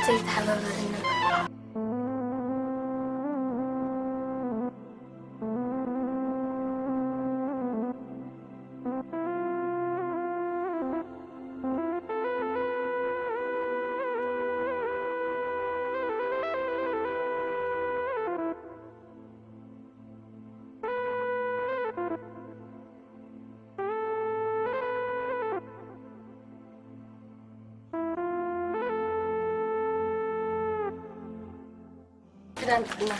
ዘይተሓባበረኒ። ክዳን ጥዕና።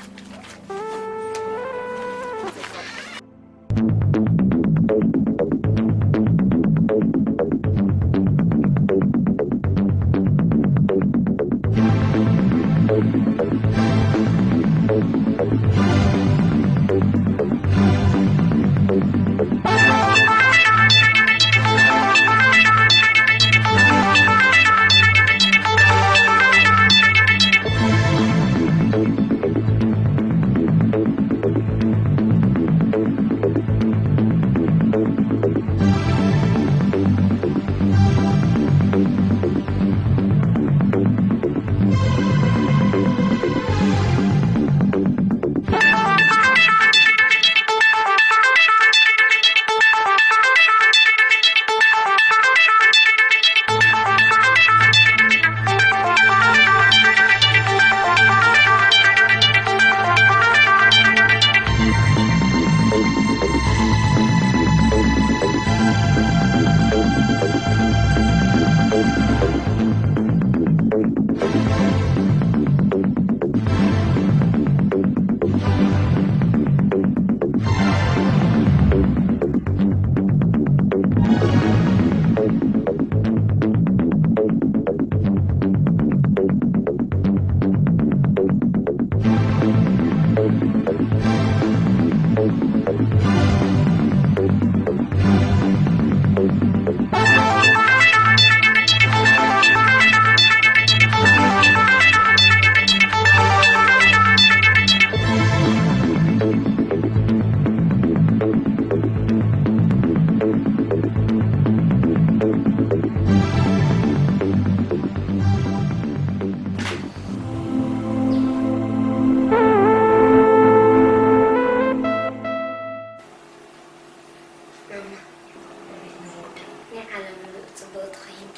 ናይ ዓለም ምሉእ ጽብቕቲ ኾይንኪ።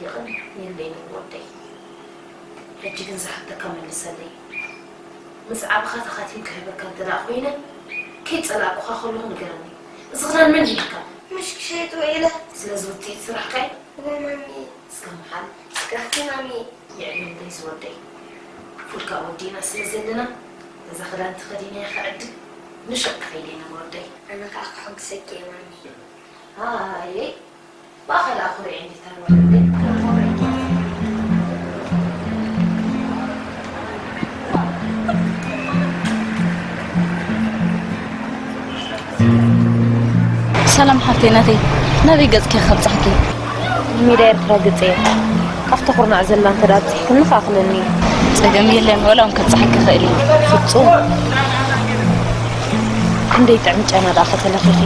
የቐንየለይ ወደይ። ሕጂ ግን ዝሓተካ መልሰለይ። ምስ ዓብኻ ተኻቲም ክህበካ እንተ ደኣ ኮይነ፣ ከይጸላእኩኻ ከለኹ ንገረኒ። እዚ ኽዳን መን ሂብካ? ምሽ ክሸይጥዎ ኢለ። ስለዚ ውጽኢት ስራሕካ እዩ? እወ ማሚ። እስከ መሓል። እስከ ማሚ። የዕብየለይ ዝወደይ። ፉል ከኣ ወዲእና ስለ ዘለና፣ ነዛ ኽዳን ተኸዲነያ ክዕድግ ንሹቕ ክኸይድ እየ ወደይ። ኣነ ከኣ ክሕጉሰኪ እየ ማሚ። ኣየይ፣ ብኣኻ ደኣ ኮሪዐ እንዲታ ወደይ። ሰላም ሓፍተይ ናተይ፣ ናበይ ገጽኪ ከብጽሓኪ? ሜዳ ኤርትራ ገጸ እየ። ካብታ ኩርናዕ ዘላ እንተ ደኣ ኣብጺሕክኒ ከኣኽለኒ እዩ። ጸገም የለን፣ ወላ እውን ከብጽሓኪ ይኽእል እየ። ፍጹም። ክንደይ ጥዕም ጨና ደኣ ከተለኺኺ።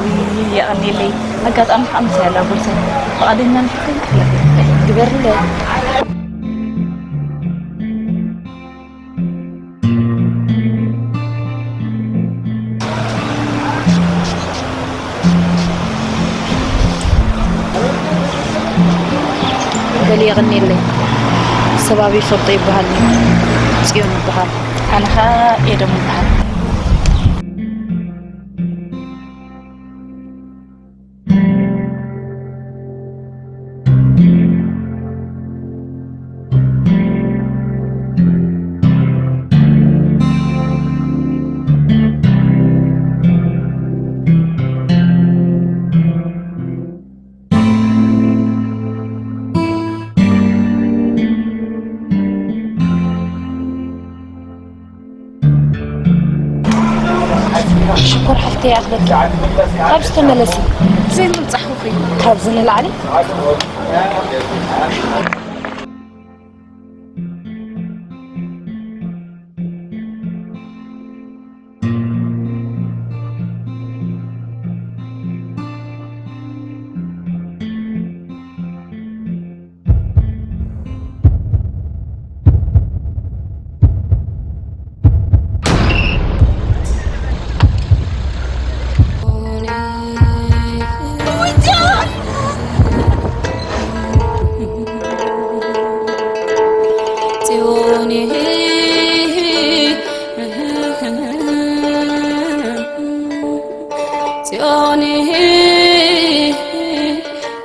ውይ፣ የቐንየለይ። ኣጋጣሚ ከኣ ምሳይ ኣላ ቦርሳይ። ፍቓደኛ እንድሕር ኮይንኪ ክህበኪ። ግበርለይ። በሊ የቐንየለይ። ሰብ ኣበይ ይፈልጦ ይበሃል እዩ። ጽዮን ይበሃል። ኣነ ኸኣ ኤዶም ይበሃል። ሽኮር ሓፍተይ ይኣኽለኪ። ካብዚ ተመለሲ። ዘይምብጻሕኹኺ። ካብዚ ንላዕሊ።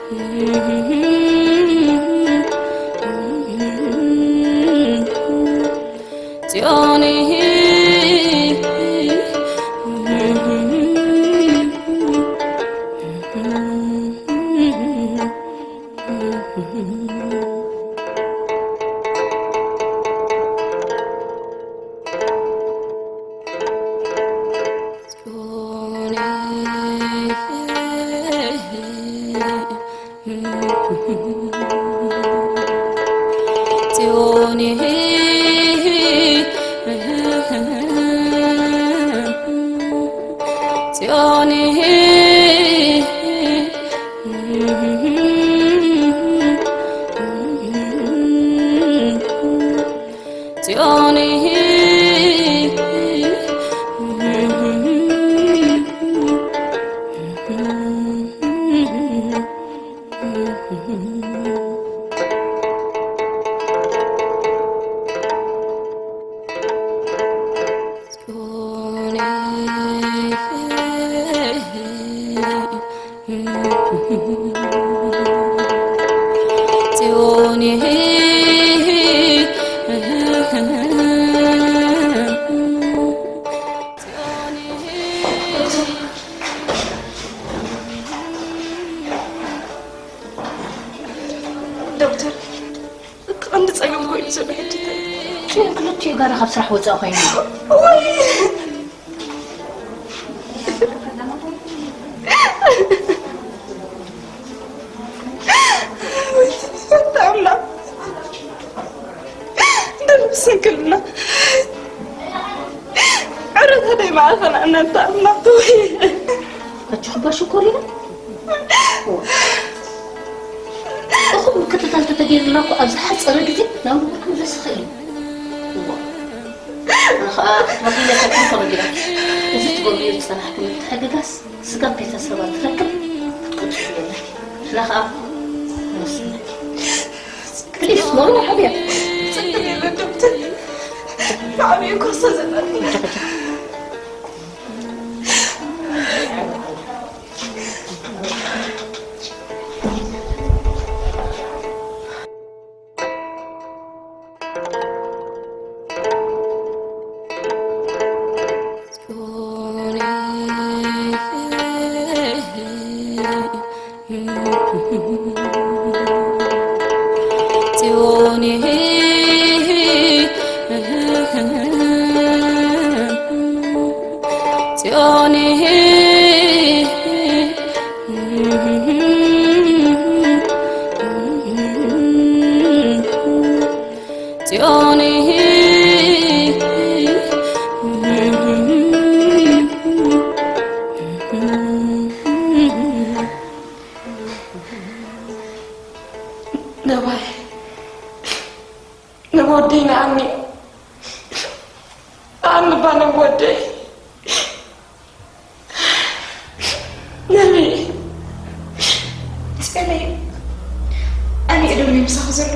ጽዮን ጽዮን ጽዮን ጽዮን ጽዮን ዶክተር፣ እቲ ቀንዲ ጸገም ኮይኑ ዘሎ ሕጂ እንታይ እዩ? ጽዮን ክልቲኡ ጋራ ካብ ስራሕ ወጻኢ ኮይኑ። ወይ! ኣንታ ኣምላኽ፣ ደም ስንክልና። ዕረታ ደይ ማእኸል ኣነ ኣንታ ኣምላኽ፣ ወይ! ኣጆኺ ባሽኮሪና። እኹል ምክትታል ተተገይሩላ እኮ ኣብ ዝሓጸረ ግዜ ናብ ንቡር ክምለስ ይኽእል እዩ። እዋ። ኣነ ኸኣ መኺነ ሰኪን ተበጊራ። እዚ ትገብርዮ ዝጸናሕኪ ምትሕግጋዝ ስጋብ ቤተሰባ ትረክብ ክትቅጽሉ ኣለኪ። ንሕና ኸኣ ንወስነኪ። ፕሊስ፣ ኖርማል ሓብያ። ጽግም የለን ዶክተር። ብዓብዩ ኮርሶ ዘመርኩ። ጽዮን ጽዮን ጽዮን ነባይ፣ ነብወደይ ንኣኒ፣ ንኣኒ እባ ነብወደይ። ነቢ። ጽዮነይ፣ ኣነ ኤዶም እዩ ምሳኺ ዘሎ።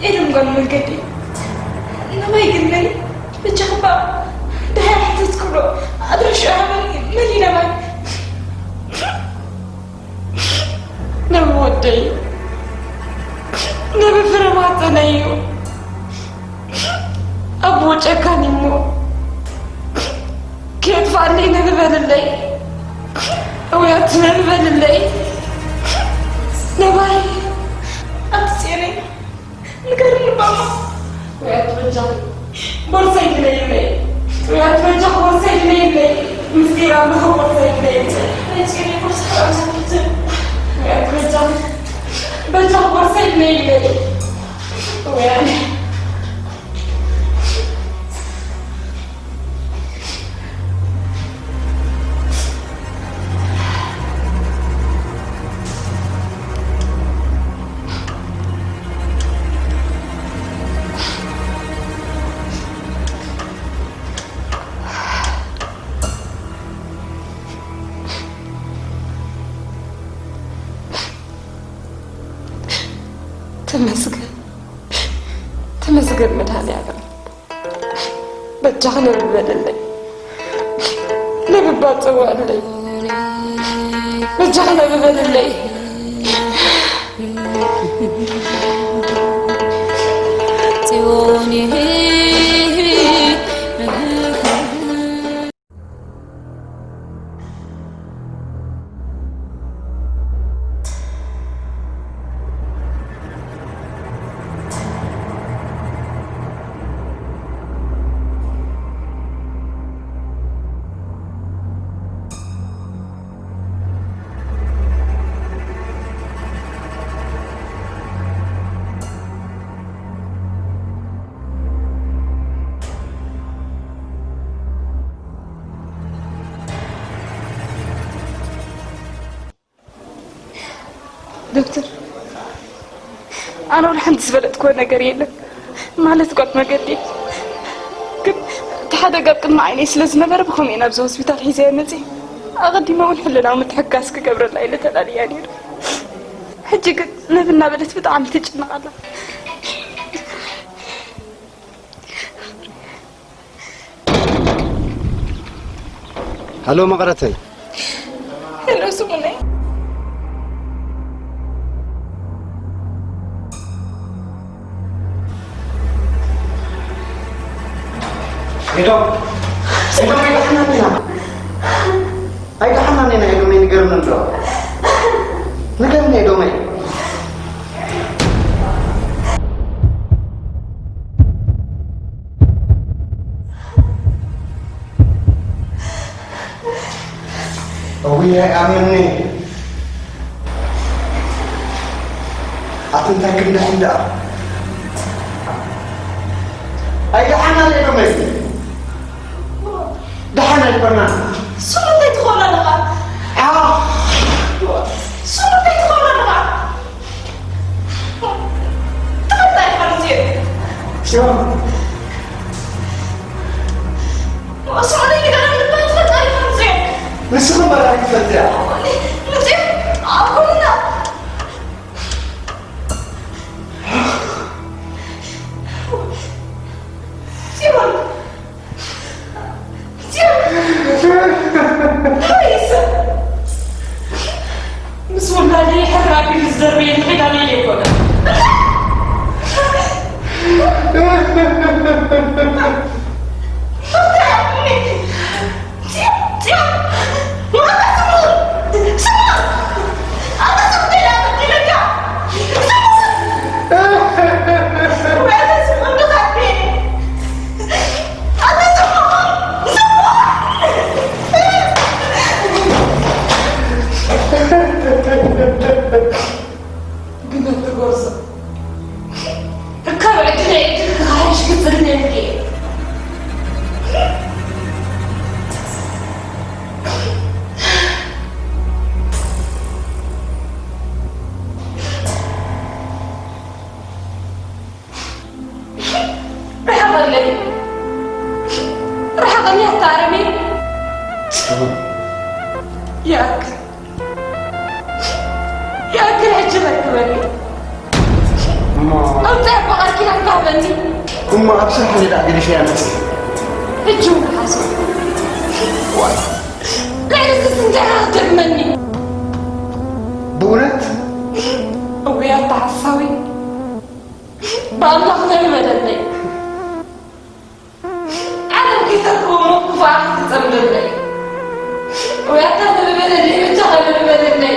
ኤዶም ጓል መንገዲ። ነባይ ግን መን? በጃኺ እባ ደሃይ ሓተትኩ ዶ? ኣድራሽኡ ሃበኒ። መን እዩ ነባይ? ነቢ ወደይ፣ ነቢ ፍረ ማህፀነይ እዩ። ኣቦ ጨካን እሞ፣ ከየጥፋኣለይ ነቢ በልለይ። እውያት ነቢ በልለይ። ነባይ፣ ኣቲ ጽዮነይ፣ ንገርኒ ባማ። ውያት በጃኺ ቦርሳይ ድለይለይ። ውያት በጃኺ ቦርሳይ ድለይለይ። ምስጢር ኣምላኽ ቦርሳይ ድለይለይ። ናይ ጽዮነይ ቦርሳ ከኣ ዝሓትት። ውያት በጃኺ፣ በጃኺ ቦርሳይ ድለይለይ። ውያት ተመስገን፣ ተመስገን መድኃኔዓለም። በጃኺ ነቢ በልለይ፣ ነቢ እባ ጸውዕለይ። ጀኽነ ብበልለይ። ጽዮን ዶክተር፣ ኣነ ወላ ሓንቲ ዝፈለጥክዎ ነገር የለን። ማለት ጓል መገዲ ግን እቲ ሓደጋ ኣብ ቅድሚ ዓይነይ ስለ ዝነበረ ብኸምኡ እየ ናብዚ ሆስፒታል ሒዘያ መፅየ። ኣቐዲመ እውን ሕልናዊ ምትሕግጋዝ ክገብረላ ኢለ ተላልያ ነይሩ። ሕጂ ግን ነብ እናበለት ብጣዕሚ ትጭነቕ ኣላ። ሃሎ መቐረተይ። ሄሎ ስሙነይ። ሄሎ ሄሎ፣ ኣይደሓናን ኢና። ኣይደሓናን ኢና። ሄሎ መይ ንገርኒ እንዶ ንገርኒ ሄሎ መይ። እውይ ኣይኣምንኒ። ኣቲ እንታይ ክንድሕን ደኣ? ኣይደሓና ዶ መሲ? ደሓና ኣይኮና። ስሙ እንታይ ትኾን ኣለኻ? ስሙ እንታይ ትኾን ኣለኻ? ምስ ውላደይ ሕራግ ኢሉ ዝደርበየኒ ኺዳነይ ዘይኮነ። ግመል ትጎርዞ። ካብ ዕድለይ ዕድልኪ ክሓይሽ ክጽልየልኪ እየ። ርሓቐለይ። ርሓቐኒ ኣታ ኣረሜን። ይኣክል። ይኣክል ሕጂ ረክበኒ። እሞ ኣምፀ ኣባ ቃል ኪዳን ካህበኒ። እሞ ኣብ ስራሕ ሜዳ ገዲፈያ መፅእ። ሕጂ እውን ሓሶት። ዋይ። ልዕሊ እዚ እንታይ ክትደግመኒ? ብእውነት? እውይ ኣታ ሓሳዊ። ብኣምላኽ ነንበደለይ። ዓለም ከይተርክቦ ሞት ክፉኣ ክትጸምደለይ። ወይ ኣታ ነንበደለይ፣ በጃኻ ነንበደለይ።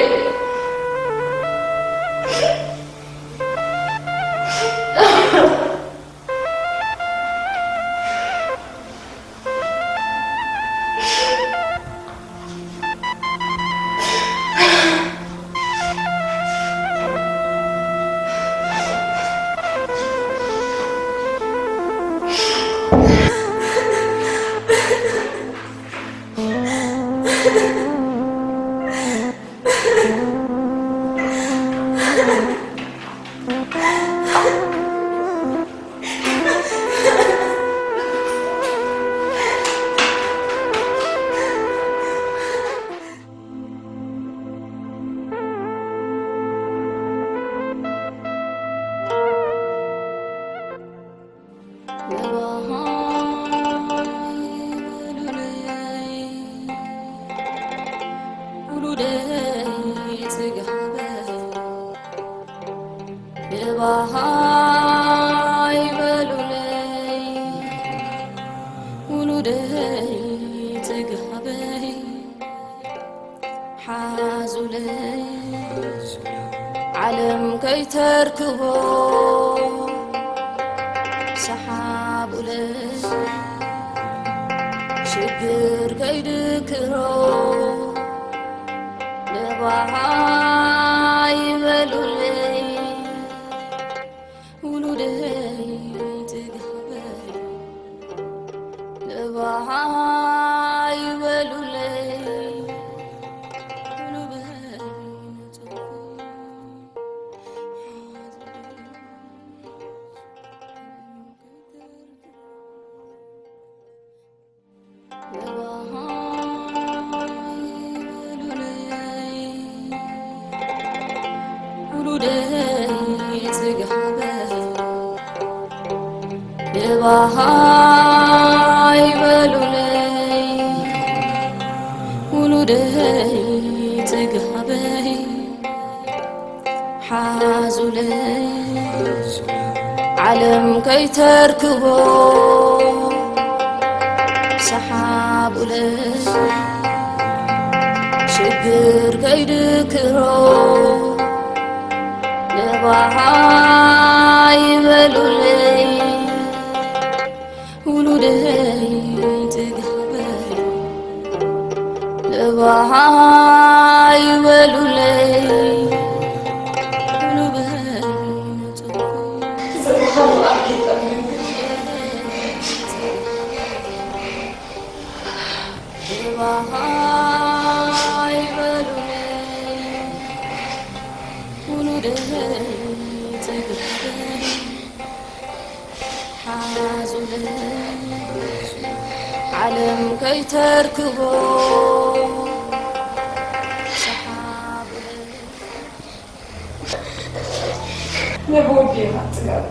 ባሃይ በሉለይ ውሉደይ ጽጋበይ ሓዙለይ ዓለም ከይተርክቦ ሰሓቡለይ ሽግር ከይድክሮ ለባሃይ በሉለይ ውሉደይ ጽጋበይ ለባሃይ በሉለይ ውሉደይ ንጹህ ውሉደይ ጽጋበይ ለባሃይ በሉለይ ውሉደይ ጽጋበይ ሓዙለይ ዓለም ከይተርክቦ ሰሓቡለይ ሽግር ከይድክሮ ለባሃይ በሉለይ ውሉደይ ጽጋበይ ለባሃይ በሉለይ ውሉደይ ንጹህ ለባሃይ በሉለይ ውሉደይ ጽጋበይ ሓዙለይ ዓለም ከይተርክቦ ሰሓቡለይ ነብ ወዲ ኢኻ ጽጋብ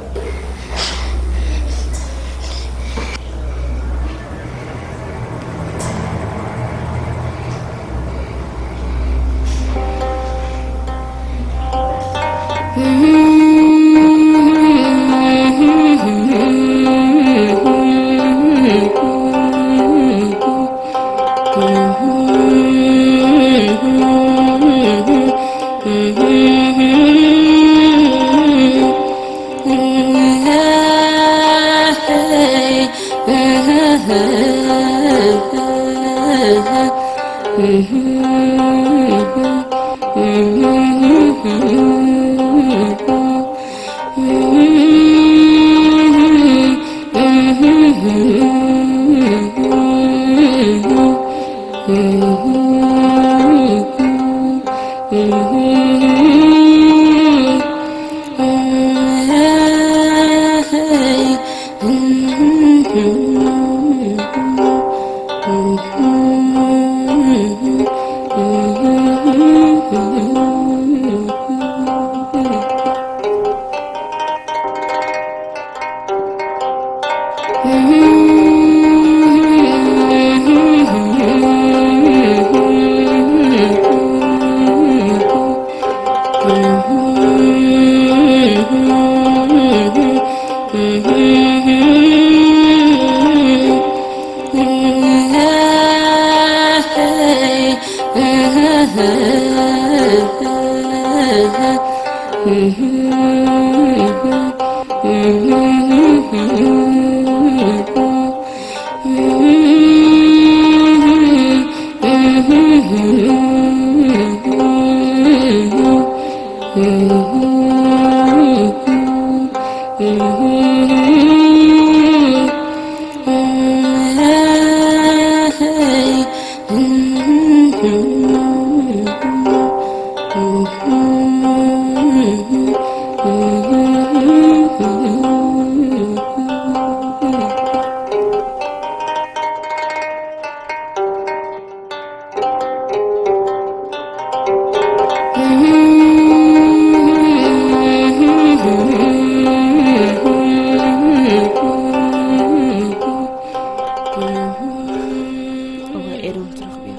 እወ ኤዶም ትረኽብዮ።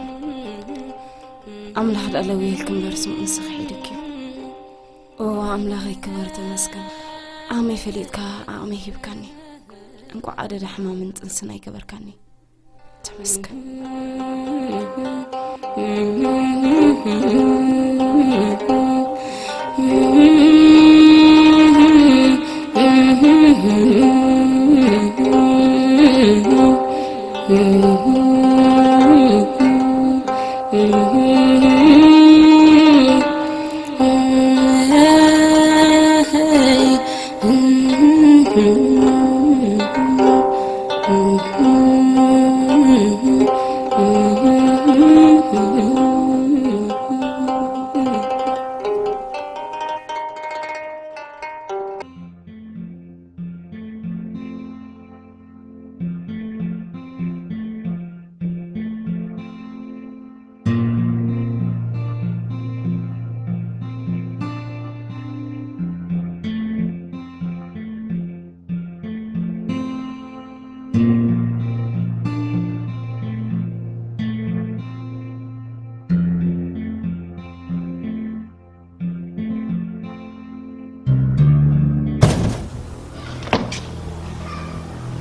ኣምላኽ ደኣ ለውየልኪ እምበር ስምዒ ንስኺ ሒድኪ። እዋ ኣምላኸይ ክበር ተመስገን። ዓቕመይ ፈሊጥካ ዓቕመይ ሂብካኒ። እንቋዕ ኣደዳ ሕማምን ጥንስን ኣይገበርካኒ። ተመስገን።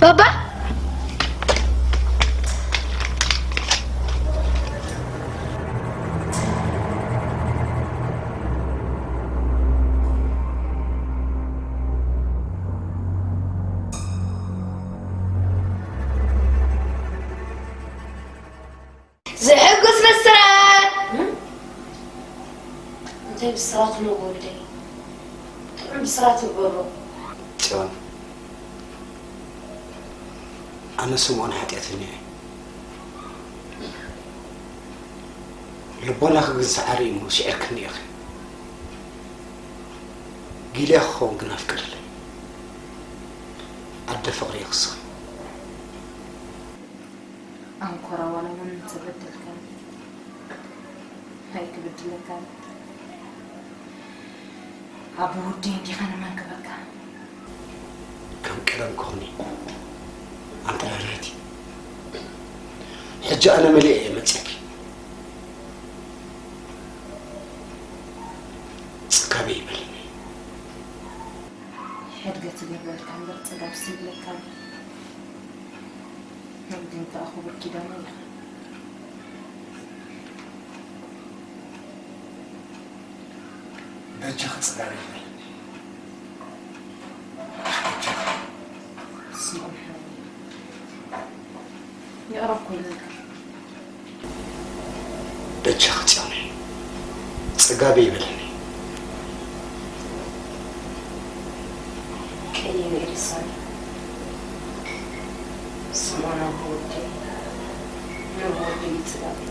ባባ፣ ዘሕጉስ ብስራት! እንታይ ብስራት ነው ወደይ? ጥዑም ብስራት ንገሮ። ጽዮን፣ ኣነ ስምኦን ሓጢኣተኛ እየ። ልቦናኺ ግን ሰዓሪ እሞ ስዒርክኒ ኢኺ። ጊልያ ክኸውን ግን ኣፍቅድለይ። ኣደ ፍቕሪ ኢኺ እስኺ። ኣንኮራ ዋላ መን እንተበደልካ ኣይክብድለካ። ኣብ ውዲ እንዲኻ ንመን ክበካ? ከም ቀደም ክኹኒ ኣንተ ዳናይቲ። ሕጂ ኣነ መሊኤ እየ መጸኪ። ጽጋበይ ይበልኒ። ሕድገት ይገብረልካ እምበር ጽጋብ ስይብለካ። ንግዲ እንተ ኣኽቡር ኪዳነ ኢኻ። በጃኺ ጽጋበይ ይበልኒ። በጃኺ። ስምኦን ሓወይ፣ ይቕረ እኮ ኢለካ። በጃኺ ጽዮነይ፣ ጽጋበይ ይበልኒ። ቀይም ኤሪሳን ስምኦን ኣቦ ወደይ፣ ነቦ ወደይ ጽጋበይ።